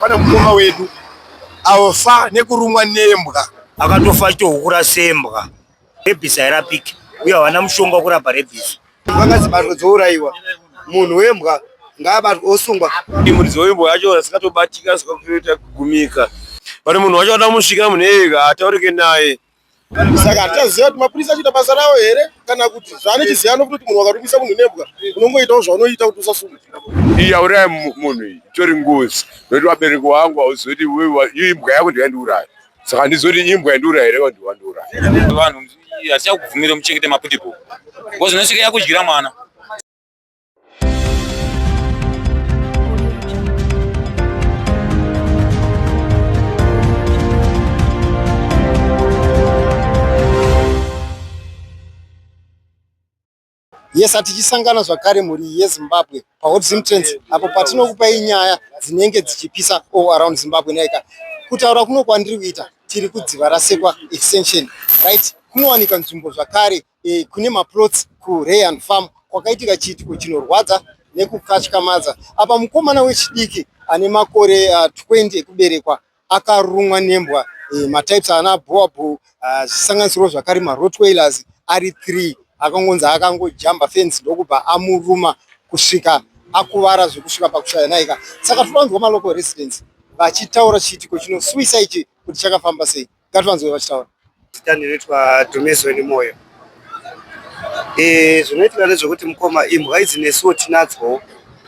Pane mukoma wedu afa nekurumwa nembwa. Akatofa achitohukura sembwa. Rabies hairapiki uye havana mushonga wekurapa rabies. Imbwa ngadzibatwe dzourayiwa. Munhu wembwa ngaabatwe osungwa. Muridzi wembwa yacho asingatobatika asikakuita kugumika. Pane munhu wacho ada musvika munhu ega ataurike naye. Saka hatichaziva kuti mapurisa achiita basa rawo here kana kuti zvaane chiziyano kutoti munhu wakarumisa munhu nembwa unongoitawo zvaunoita kuti usasungwe. Iyi yauraya munhu iyi itori ngozi nokuti vabereki vangu hauzoti imbwa yako ndiyandiuraya saka handizoti imbwa yandiuraya here kana ndiwandiuraya. Vanhu hatichakubvumire muchengete mapitbull because inosvika yakudyira mwana. Yes, tichisangana zvakare mhuri yeZimbabwe paHot Zim Trends apo patinokupai nyaya dzinenge dzichipisa all around Zimbabwe naika. Kutaura kuno kwandiri kuita tiri kudziva rasekwa extension right kunowanika nzvimbo zvakare e, kune maplots kuRayan Farm kwakaitika chiitiko chinorwadza nekukatyamadza. Apa mukomana wechidiki ane makore uh, 20 ekuberekwa akarumwa nembwa e, matypes ana boabu ah, zvisanganisirwo zvakare marottweilers ari 3 akangonzi akangojamba fence ndokubva amuruma kusvika akuvara zvekusvika pakushaya naika. Saka todanzwa malocal residents vachitaura chiitiko chinosuwisa ichi kuti chakafamba sei. Ngativanzwe vachitaura. Zita ndinoitwa Dhumezweni Moyo. Eh, zvinoitika ndezvekuti mukoma imbwa idzi nesuwo tinadzowo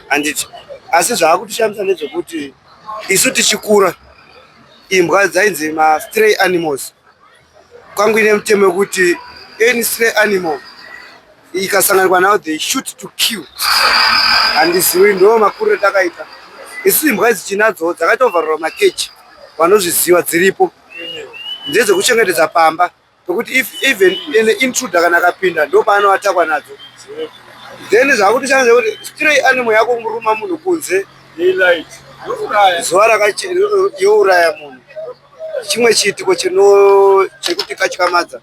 handiti, asi zvaakutishamisa ndezvekuti isu tichikura imbwa dzainzi mastray animals. Kwangu ine mutemo wekuti any stray animal ikasanganikwa nayo they shoot to kill. Handizivi ndo makuriro takaita isu imbwa idzi tinadzo dzakatovharirwa makeji vanozviziva dziripo ndedzekuchengetedza pamba pekuti if even an intruder kana akapinda ndopaanoatakwa nadzo then zvakutoshanda zvekuti stray animal yako muruma munhu kunze zuva rakayouraya munhu chimwe chiitiko chekutikatyamadza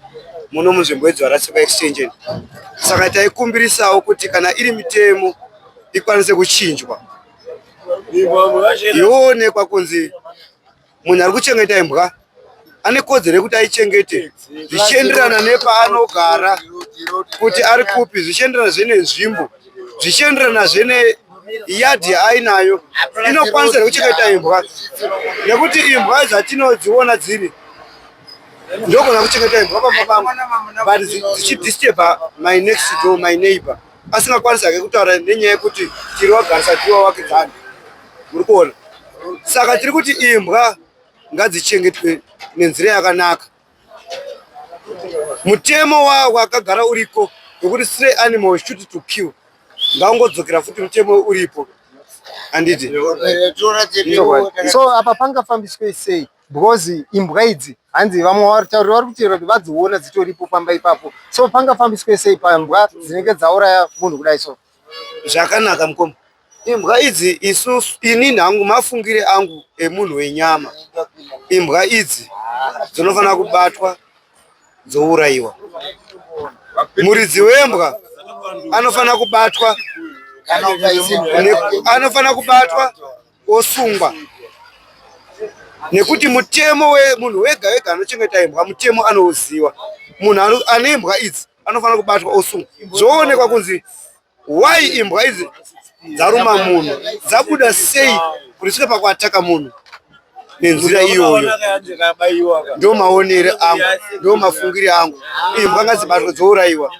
muno munzvimbo yedzvarasika extension saka taikumbirisawo kuti kana iri mitemo ikwanise kuchinjwa yoonekwa kunzi munhu ari kuchengeta imbwa ane kodzero yekuti aichengete zvichienderana nepaanogara kuti ari kupi zvichienderana zve nenzvimbo zvichienderana zve neyadhi yaainayo inokwanisa here kuchengeta imbwa nekuti imbwa dzatinodziona dziri ndogona kuchengeta imbwa pamba pangu but dzichidisturba my next door my neighbor asingakwanisi hake kutaura nenyaya yekuti tiri wagarisa tiri wawakidzani muri kuona saka tiri kuti imbwa ngadzichengetwe nenzira yakanaka mutemo wakagara uriko wekuti stray animal shoot to kill ngaungodzokera futi mutemo uripo handiti so apa pangafambiswe sei because imbwa idzi hanzi vamwe varitauri vari kutaura kuti vadziona dzitoripo pamba ipapo so pangafambiswe sei pambwa dzinenge dzauraya munhu kudai so zvakanaka mukoma imbwa idzi isu ini hangu mafungire angu emunhu wenyama imbwa idzi dzinofanira kubatwa dzourayiwa muridzi wembwa anofanira kubatwa anofanira kubatwa osungwa nekuti mutemo wemunhu wega wega anochengeta imbwa mutemo anouziva munhu ane imbwa idzi anofanira kubatwa osungwa zvoonekwa kunzi why imbwa idzi dzaruma munhu dzabuda sei kuti svike pakuataka munhu nenzira iyoyo ndo maonere angu ndo mafungire angu imbwa ngadzibatwe dzourayiwa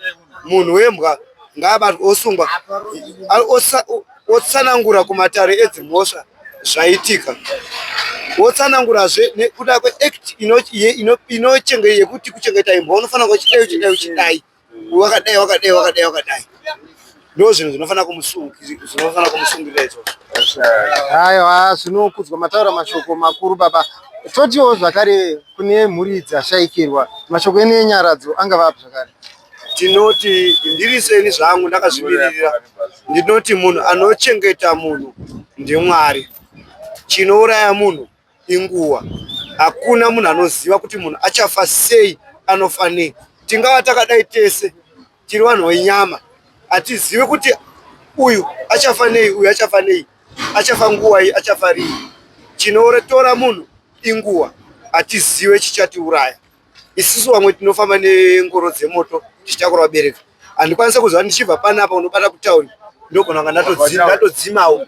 munhu wembwa ngaabatwe osungwa otsanangura kumatare edzimhosva zvaitika wotsanangurazve nekuda kweact yekuti kuchengeta imbwa unofanira kuchidai uchidai uchidai wakadai wakadai wakadai wakadai ndo zvinhu zvinofanira kumusungira kumusungirira izvozvo aiwa zvinokudzwa mataura mashoko makuru baba totiwo zvakare kune mhuri dzashaikirwa mashoko ene enyaradzo angava api zvakare tinoti ndiri seni zvangu ndakazvimiririra ndinoti munhu anochengeta munhu ndimwari chinouraya munhu inguva hakuna munhu anoziva kuti munhu achafa sei anofa nei tingava takadai tese tiri vanhu venyama hatizivi kuti uyu achafa nei uyu achafa nei achafa nguvai achafa rii. Chinotora munhu inguva, hatizive chichatiuraya. Isusu vamwe tinofamba nengoro dzemoto tichitakura vabereki. Handikwanise kuziva ndichibva panapa unobata kutauni ndogona kunga ndatodzimawo.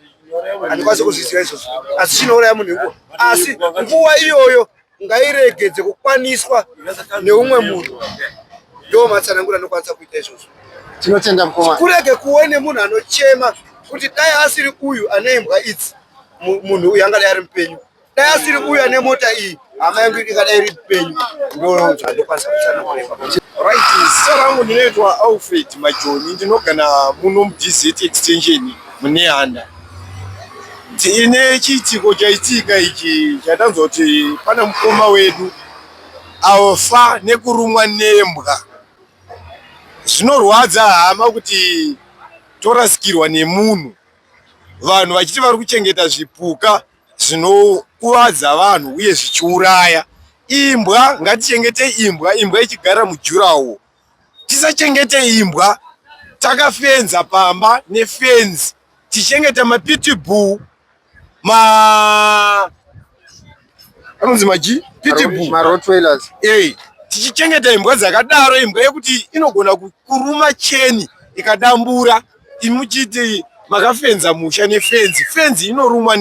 Handikwanise kuzviziva izvozvo, asi chinouraya munhu inguva. Asi nguva iyoyo ngairegedze kukwaniswa neumwe munhu. Ndo matsananguro anokwanisa kuita izvozvo. Tinotenda mukoma. Kurege kuwe nemunhu anochema kuti dai asiri uyu ane imbwa idzi, munhu uyu angadai ari mupenyu. Dai asiri uyu ane mota iyi, hama yangu ingadai iri mupenyu. Ndo zvandokwanisa kutsanangura ipapo. Right, zita rangu ndinoitwa Alfred Majoni, ndinogara muno muDZ Extension muNehanda. Tine chiitiko chaitika ichi chatanzwa kuti pana mukoma wedu afa nekurumwa nembwa. Zvinorwadza hama kuti torasikirwa nemunhu, vanhu vachiti vari kuchengeta zvipuka zvinokuvadza vanhu uye zvichiuraya. Imbwa, ngatichengete imbwa, imbwa ichigara mujurawo. Tisachengete imbwa takafenza pamba nefenzi, tichengeta mapitbull, ma anonzi maji pitbull, maRottweilers. Tichichengeta imbwa dzakadaro, imbwa yekuti inogona kuruma cheni ikadambura, imuchiti makafenza musha nefenzi, fenzi inorumwa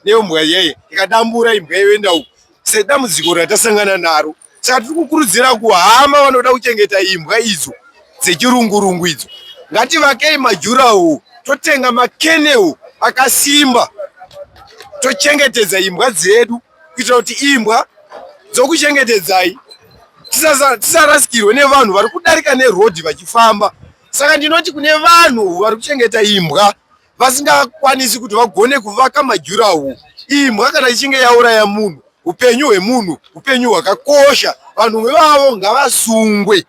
nembwa yeye ikadambura, imbwa yoenda uko. Sedambudziko ratasangana naro, saka tiri kukurudzira kuhama vanoda kuchengeta imbwa idzo dzechirungurungu idzo, ngativakei majurawo, totenga makeneo akasimba, tochengetedza imbwa dzedu kuitira kuti imbwa dzokuchengetedzai tisarasikirwe nevanhu vari kudarika nerodhi vachifamba. Saka ndinoti kune vanhu vari kuchengeta imbwa vasingakwanisi kuti vagone kuvaka majurawo, imbwa kana ichinge yauraya munhu, upenyu hwemunhu upenyu hwakakosha, vanhu ivavo ngavasungwe.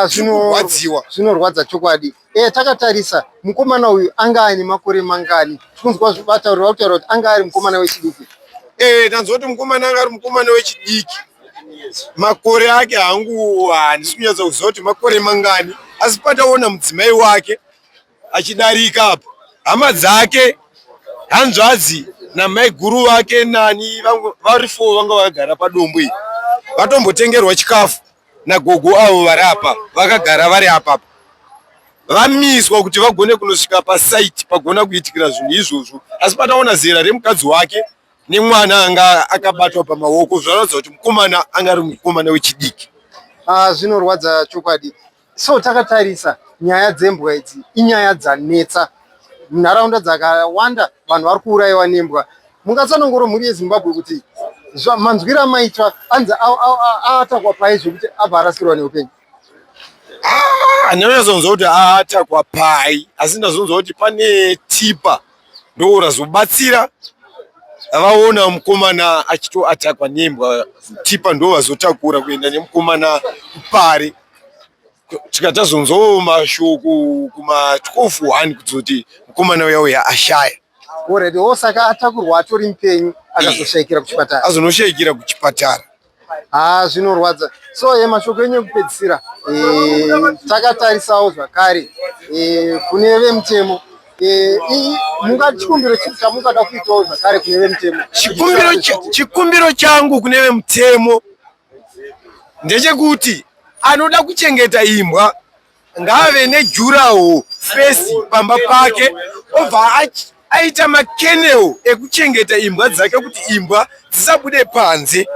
Zvinorwadziwa. Zvinorwadza chokwadi. Takatarisa mukomana uyu anga aine makore mangani? Tikunzwa vatauri vakutaura kuti anga ari mukomana wechidiki. Tanzwa kuti mukomana anga ari mukomana wechidiki. Makore ake hangu handisi kunyatsa kuziva kuti makore mangani, asi pataona mudzimai wake achidarika apa, hama dzake, hanzvadzi namaiguru vake nani vari 4 vanga vakagara padombo iri, vatombotengerwa chikafu nagogo avo vari apa, vakagara vari apapa, vamiswa kuti vagone kunosvika pasaiti pagona kuitikira zvinhu izvozvo. Asi pataona zera remukadzi wake nemwana anga akabatwa pamaoko, zvinoratidza kuti mukomana anga ari mukomana wechidiki. Zvinorwadza chokwadi. So takatarisa nyaya dzembwa idzi inyaya dzanetsa munharaunda dzakawanda, vanhu vari kuurayiwa nembwa. Mungatsanangura mhuri yeZimbabwe kuti manzwiro amaitwa anzi atakwa pai zvekuti abva arasikirwa neupenyu? Handinyatsonzwa kuti atakwa pai, asi ndazonzwa kuti pane tipa ndo razobatsira vaona mukomana achitoatakwa nembwa, tipa ndo vazotakura kuenda nemukomana kupare. Tikatazonzwawo mashoko kuma 12:01 kuzoti mukomana uya uya ashaya. Already wo saka atakurwa atori mupenyu akazoshayikira kuchipatara. Azonoshayikira kuchipatara. Zvinorwadza. So mashoko enyu ekupedzisira, takatarisawo zvakare kune vemutemo, mungati chikumbiro chipi chamungada kuitawo zvakare kune vemutemo? Chikumbiro changu kune vemutemo ndechekuti anoda kuchengeta imbwa ngaave nejurawo fesi pamba pake, obva aita makeneo ekuchengeta imbwa dzake kuti imbwa dzisabude panze,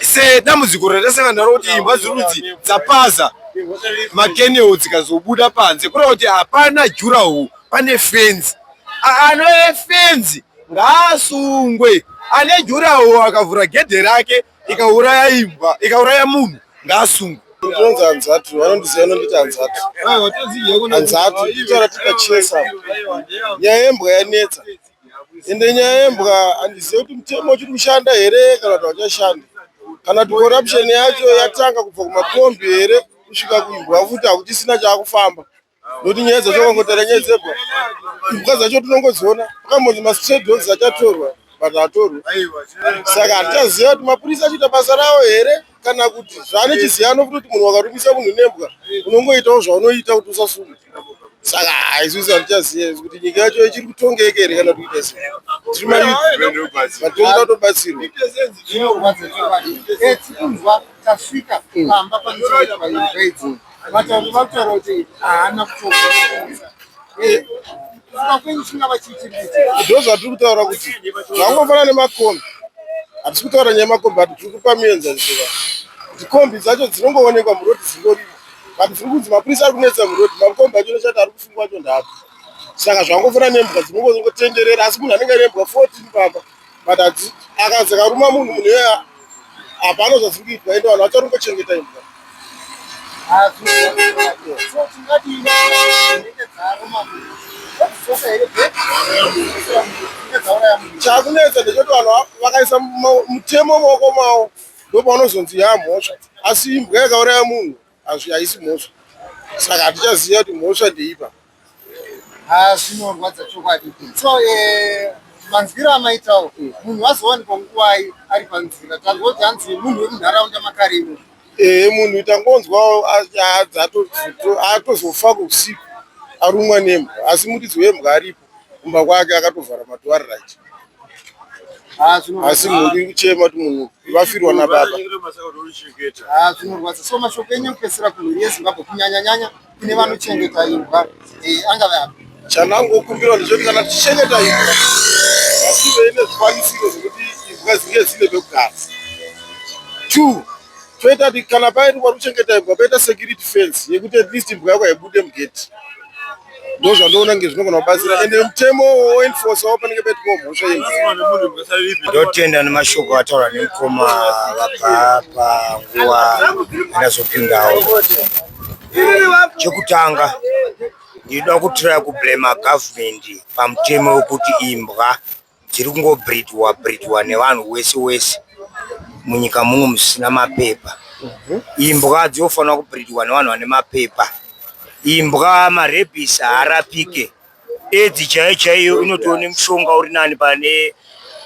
sedambudziko ratasangana naro kuti imbwa dziri kunzi dzapaza makeneo dzikazobuda panze, kureva kuti hapana jurawo, pane fenzi. Anove fenzi ngaasungwe, ane jurawo akavhura gedhe rake ikauraya imbwa, ikauraya munhu, ngaasungwe. Ndinonzi Hanzatu, vanondiziva vanonditi Hanzatu. Hanzatu, itaura tikachesa. Nyaya yembwa yanetsa. Ende nyaya yembwa handizivi kuti mutemo uchiri kushanda here kana kuti hauchashandi. Kana kuti corruption yacho yatanga kubva kumakombi here kusvika kuimbwa futi hakuchisina chaakufamba. Nokuti nyaya dzacho ukangotaura nyaya dzembwa, imbwa dzacho tinongodziona. Pakambonzi mastray dogs achatorwa, but hatorwi. Saka hatichaziva kuti mapurisa achiita basa ravo here kana kuti zvaane chiziyano futi kuti munhu wakarumisa munhu nembwa unongoitawo zvaunoita kuti usasungwe. Saka isusu hatichaziva kuti nyika yacho ichiri kutongeka here kana kuita sei. Tiri mayouth but toda kutobatsirwa. Zvinorwadza chokwadi. Tikunzwa tasvika pamba panochengetwa imbwa idzi. Vatauri vakutaura kuti haana kutonga. Kufunga kwenyu chingava chii chiri kuitika? Ndo zvatiri kutaura kuti zvangofanana nemakombi. Hatisi kutaura nyaya yemakombi but tiri kupa mienzaniso ka kuti kombi dzacho dzinongoonekwa murodhi dzingorimo but dziri kunzi mapurisa ari kunetsa murodhi, makombi acho nechati ari kusungwa acho ndaapi. Saka zvangofanana nembwa dzinongotenderera asi munhu anenge aine mbwa 14 pamba but akanzi akaruma munhu, munhu iyeye hapana zvadziri kuitwa ende vanhu vacho vari kungochengeta imbwa. So tingadii dzinenge dzaruma munhu? Dzodzoka here back? Dzinenge dzauraya munhu. Chakunetsa ndechekuti vanhu vakaisa mutemo mumaoko mavo ndopaunozonzi yamhosva, asi imbwa yakauraya munhu haisi mhosva. Saka hatichaziva kuti mhosva ndeipa. Zvinorwadza chokwadi. So manzwiro amaitawo, munhu azowanikwa nguvai ari panzira? Tanzwa kuti hanzi munhu wemunharaunda makarimo. Ehe, munhu tangonzwa atozofa kuusiku arumwa nembwa, asi muridzi wembwa aripo kumba kwake akatovhara madoor right. Asi mhuri iri kuchema kuti munhu vafirwa nababa. Zvinorwadza. So mashoko enyu ekupedzisira kumhuri yeZimbabwe, kunyanya-nyanya kune vanochengeta imbwa, angave api? Chandangokumbira ndechekuti kana tichichengeta imbwa ngasive nezvikwanisiro zvekuti imbwa dzinge dzine pekugara. Two, toita kuti kana pairi pari kuchengeta imbwa paita security fence yekuti at least imbwa yako haibude mugate. Ndo zvandoona kunge zvinogona kubatsira, ende mutemo woenforcewo panenge paitwawo mhosva yembwa. Ndotenda nemashoko ataura nemukoma vabva panguva yandazopindawo. Chekutanga ndinoda kutiraya kublema government pamutemo wekuti imbwa dziri kungobreedwa breedwa nevanhu wese wese munyika muno musina mapepa. Imbwa dzinofanira kubreedwa nevanhu vane mapepa. Imbwa marabies haarapike. Edzi chaiyo chaiyo inotoone mushonga uri nani pane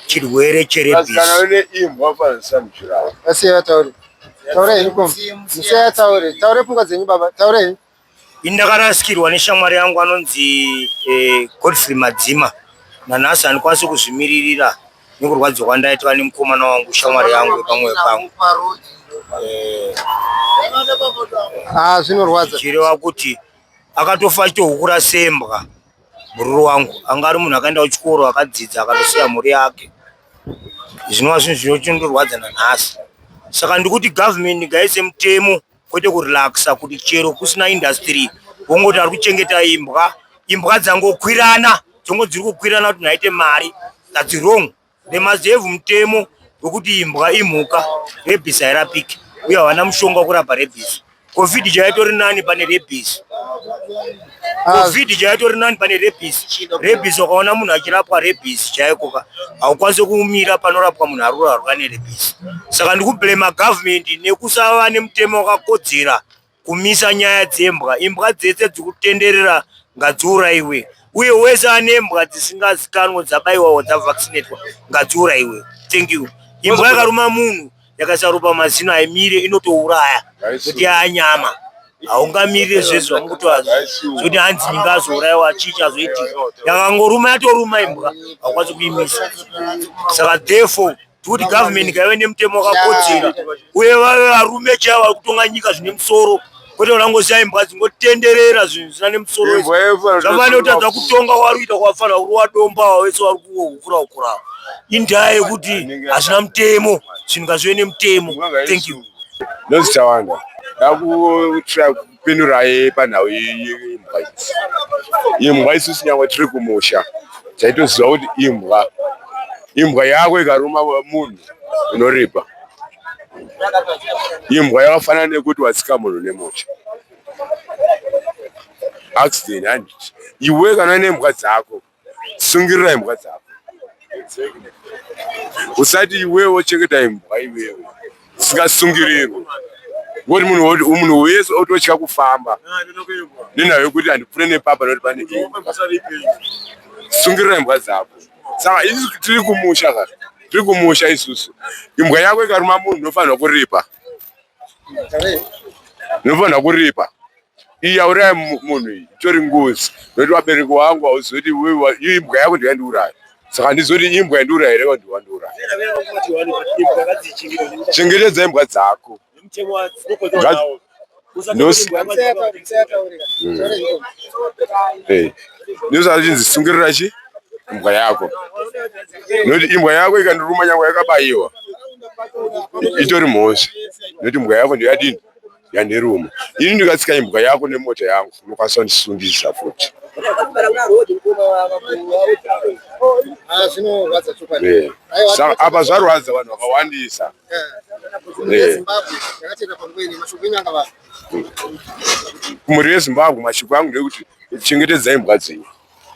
chirwere cherabies. Kana une imbwa panosamujirawo. Asiye vataure. Taurai henyu kombi. Musiye ataure. Taurai pfungwa dzenyu baba. Taurai henyu. Ini ndakarasikirwa neshamwari yangu anonzi Godfrey Madzima. Nanhasi handikwanisi kuzvimiririra nekurwadziwa kwandaitwa nemukomana wangu, shamwari yangu yepamwoyo pangu. Zvinorwadza. Zvichireva kuti akatofa achitohukura sembwa bhururu wangu. Anga ari munhu akaenda kuchikoro akadzidza akatosiya mhuri yake. Zvinova zvinhu zvinotondorwadza nanhasi. Saka ndikuti government ngaise mutemo kwete kurelaxa kuti chero kusina industry wongoti ari kuchengeta imbwa, imbwa dzangokwirana, dzongo dziri kukwirana kuti naite mari. That's wrong. They must have mutemo wekuti imbwa imhuka, rabies hairapiki uye havana mushonga wekurapa rabies. Covid chaitori nani pane rabies. Covid chaitori nani pane rabies. Rabies ukaona munhu achirapwa rabies chaiko ka haukwanisi kumira panorapwa munhu ari kurarwa nerabies. Saka ndikublema government nekusava nemutemo wakakodzera kumisa nyaya dzembwa. Imbwa dzese dzikutenderera ngadziuraiwe, uye wese ane imbwa dzisingazikanwe dzabaiwawo dzavaccinatwa ngadziuraiwe. Thank you. Imbwa yakaruma munhu yakaisa ropa mazino haimire, inotouraya kuti yaanyama. Haungamirire zvezvo zvamukutoa zvekuti hanzi ndingazouraiwa chii chazoitika. Yakangoruma yatoruma imbwa, haukwanisi kuimisa. Saka therefore tikuti government ngaive nemutemo wakakodzera uye vave varume chaivo vari kutonga nyika zvine musoro, kwete vanangosiya imbwa dzingotenderera zvinhu zvisina nemusoro. Zvafana kutadza kutonga kwavari kuita kwafanira kurova domba wese vari kuhukura hukura. Indaa yekuti hazvina mutemo, zvinhu ngazvive nemutemo. Thank you. Nonzi Tawanda. Ndakutry kupindurai panhau yeimbwa idzi. Imbwa isusu nyangwe tiri kumusha taitoziva kuti imbwa yako ikaruma munhu unoripa. Imbwa yakafanana nekuti watsika munhu nemocha. Accident handiti. Iwe kana nembwa dzako sungirira imbwa dzako. Usati iwewe wochengeta imbwa iwewe dzisingasungirirwi. Ngoti munhu wese ototya kufamba nenhau yekuti handipfuure nepapa nekuti pane imbwa. Sungirira imbwa dzako. Saka isusu tiri kumusha ka, tiri kumusha isusu. Imbwa yako ikaruma munhu unofanirwa kuripa. Unofanirwa kuripa. Iyi yauraya munhu iyi itori ngozi nokuti vabereki vangu hauzoti imbwa yako ndiyandiuraya saka handizoti imbwa yandiuraya here vanhu wandiuraya. Chengetedza imbwa dzako. Ndosaka chinzi sungirira chi imbwa yako nokuti imbwa yako ikandiruma nyangwe yakabayiwa itori mhosva nokuti imbwa yako ndoyadini yandiruma ini ndikatsika imbwa yako nemota yangu unokwanisa kundisungisa futi. Ah, apa zvarwadza vanhu vakawandisa. Kumhuri yeZimbabwe mashoko angu ndekuti chengetedzai imbwa dzenyu.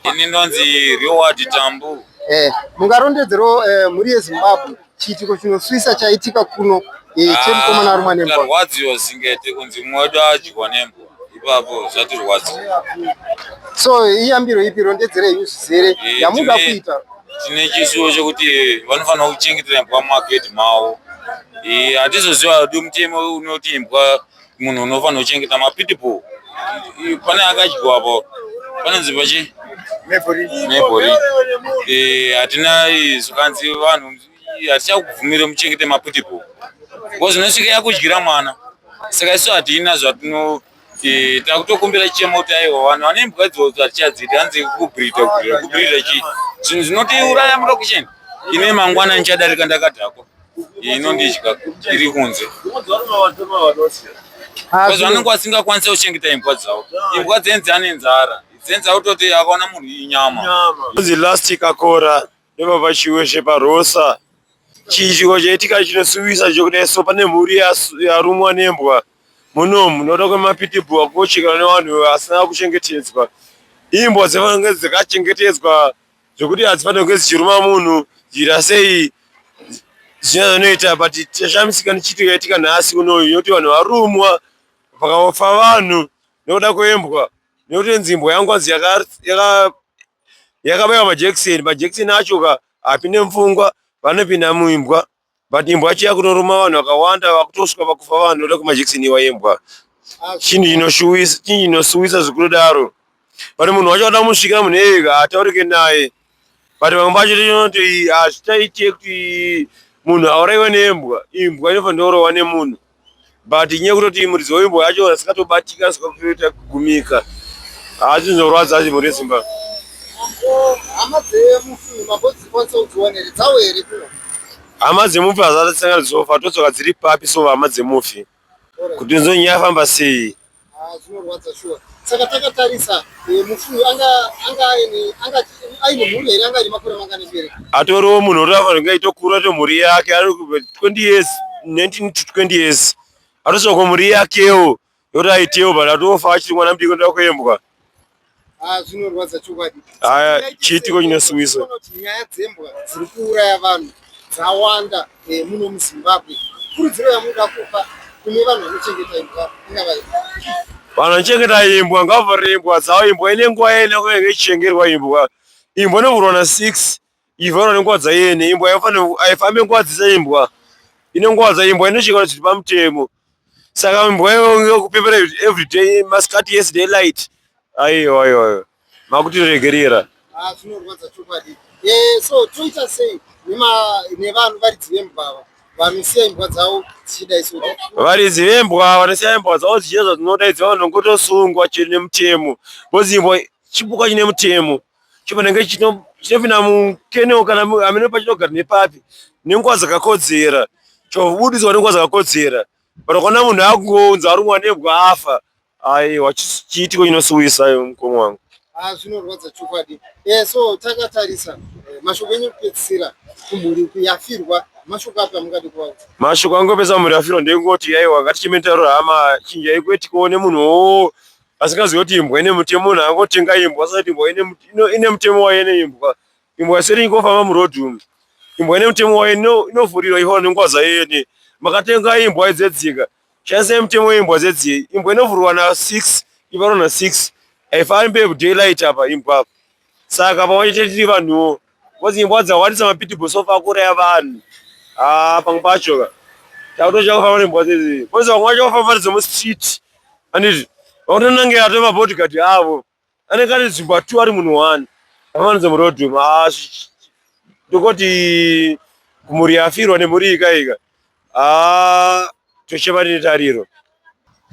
Ini ndonzi Reward Tambu. Eh, mungarondedzero eh, mhuri yeZimbabwe chiitiko chinoswisa chaitika kuno eh, chemukomana arumwa nembwa. Tarwadziwa singete kunzi mumwe wedu adyiwa nembwa. Ipapo zvatirwadza. So iyambiro ipi rondedzero yenyu zvizere Eh, yamuda kuita? Tine chisuwo chekuti vanofanira kuchengetera imbwa mumagedhi mavo. Eh, hatizoziva hedu mutemo unoti imbwa munhu unofanira kuchengeta mapitbull. Pane akadyiwa apo panonzi pachi mebori. Eh, hatina zvikanzi vanhu hatichakubvumire muchengete mapitbull because unosvika yakudyira mwana. Saka isu hatina zvatino takutokumbira chichemo kuti aiwa vanhu vane imbwa idzodzo hatichadzidi hanzi kubreeder kubreeder kubreeder chii zvinhu zvinotiuraya murokisheni ine mangwana ndichadarika ndakadhakwa inondidya iri kunze because vanenge vasingakwanise kuchengeta imbwa dzavo imbwa dzenzi ane nzara dzenzi akutoti akaona munhu inyama. Kunzi last kakora ndobva pachiweshe parosa chiitiko chaitika chinosuwisa chekudai so pane mhuri yarumwa nembwa munomu noda kwemapitibhu akuochekana nevanhu vasina kuchengetedzwa imbwa dzinofanira kunge dzakachengetedzwa zvekuti hadzifanirwe kunge dzichiruma munhu jira sei zvina zvanoita but tashamisika nechiitiko chaitika nhasi unoyu nekuti vanhu varumwa pakafa vanhu nekuda kwembwa nekuti nzimbo yangu anzi yakabaiwa majekiseni majekiseni acho ka hapinde mupfungwa vanopinda muimbwa but imbwa yacho yakunoruma vanhu vakawanda vakutosvika pakufa vanhu noda kwemajekiseni iwa yembwa chinhu chinoshuwisa chinhu chinosuwisa zvikuru daro but munhu wacho ada musvikira munhu ega hataurike naye but vamwe vacho tinoti hazvichaite kuti munhu auraiwe nembwa imbwa inofanira kurohwa nemunhu but nyaya yekutoti muridzi wembwa yacho asingatobatika asingatoita kugumika haa zvinorwadza hazvo mhuri yezimbabwe. Hama dzemufi mambodzikwanisa kudziwana here dzawo here kuno? Hama dzemufi hadzisati dzasangana dzofa todzoka dziri papi so hama dzemufi kuti nzo nyaya yafamba sei. Ah, zvinorwadza shuwa. Saka takatarisa eh, mufi uyu anga anga aine anga aine mhuri here anga aine makore mangani ekubereka? Atoriwo munhu uri kunge aitokura to mhuri yake ari 20 years 19 to 20 years atosvika kumhuri yakewo yoti aitewo but atofa achiri mwana mudiki ndoda kuembwa. Ah, zvinorwadza chokwadi. Aya chiitiko chinosuwisa. Nyaya dzembwa dziri kuuraya vanhu dzawanda eh, muno muZimbabwe. Kurudziro yamunoda kupa kune vanhu vanochengeta imbwa ingava ipi? Vanhu vanochengeta imbwa ngavavharire imbwa dzavo. Imbwa ine nguva yayo inenge ichichengerwa imbwa. Imbwa inovhurwa na 6 ivharwa nenguva dzayene. Imbwa haifambe nguva dzese imbwa. Ine nguva dzayo imbwa inochengeta zviri pamutemo. Saka imbwa iyoyo kupepera everyday masikati yes daylight. Aiwa aiwa makutiregerera. Ah, zvinorwadza chokwadi. Eh, so toita sei nevanhu varidzi vembwa ava vanosiya imbwa dzavo dzichidai so? Varidzi vembwa vanosiya imbwa dzavo dzichiita zvadzinoda idzi vanongotosungwa chero nemutemo because imbwa chipuka chine mutemo chipanenge chinopinda mukeno kana hameno pachinogara nepapi nenguva dzakakodzera chobudiswa nenguva dzakakodzera but ukaona munhu akungonzi arumwa nembwa afa Aiwa chiitiko chinosuwisa mukoma wangu. Ah, zvinorwadza chokwadi. Eh, so takatarisa eh, mashoko enyu ekupedzisira kumhuri yafirwa mashoko api amungade kuvaudza? Mashoko angu epesa mhuri yafirwa ndengoti aiwa ngatichemetauro hama chinjai kwetiko nemunhu wo asingazivi kuti imbwa ine mutemo munhu angotenga imbwa asati imbwa ine mutemo wayo neimbwa Imbwa seri ingofamba muroad umu. Imbwa ine mutemo wayo inovhurirwa ihona nenguva dzayo Makatenga imbwa dzedzika. Shandisai mutemo weimbwa dzedziye. Imbwa inovhurwa na 6 ivharwa na 6. Haifambe daylight apa imbwa apa. Saka pamwe chete tiri vanhuwo. Because imbwa dzawandisa mapitbull sofa akuuraya vanhu. Ah pamwe pacho ka. Takutotya kufamba nembwa dzedzi. Because vamwe vacho vafamba nadzo mustreet. Anditi. Vakutonange ato mabodyguard avo anenge ane dzimba tu ari munhu one afananidza muroad umu. Ah, ndokoti kumhuri yafirwa nemhuri ika ika, ah, tochema netariro.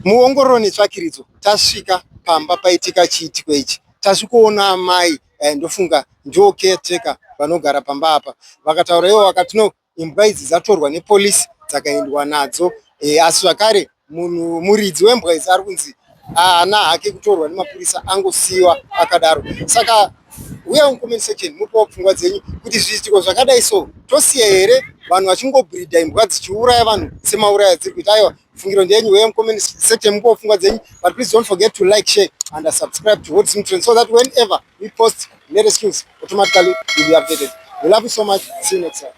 Muongororo netsvakiridzo tasvika pamba paitika chiitiko ichi. Tasvikoona amai ndofunga ndiwo caretaker vanogara pamba apa. Vakataura ivo vakati no, imbwa idzi dzatorwa nepolisi dzakaendwa nadzo asi zvakare munhu muridzi wembwa idzi ari kunzi haana hake kutorwa nemapurisa, angosiyiwa akadaro. Saka uya mucomment section mupewo pfungwa dzenyu kuti zviitiko zvakadai so tosiya here vanhu vachingobhridha imbwa dzichiuraya vanhu semauraya dziri kuita? Aiwa, fungiro ndeyenyu. Uya mucomment section mupewo pfungwa dzenyu, but please don't forget to like, share and subscribe to Hot Trend so that whenever we post latest news, automatically you'll be updated. We love you so much. See you next time.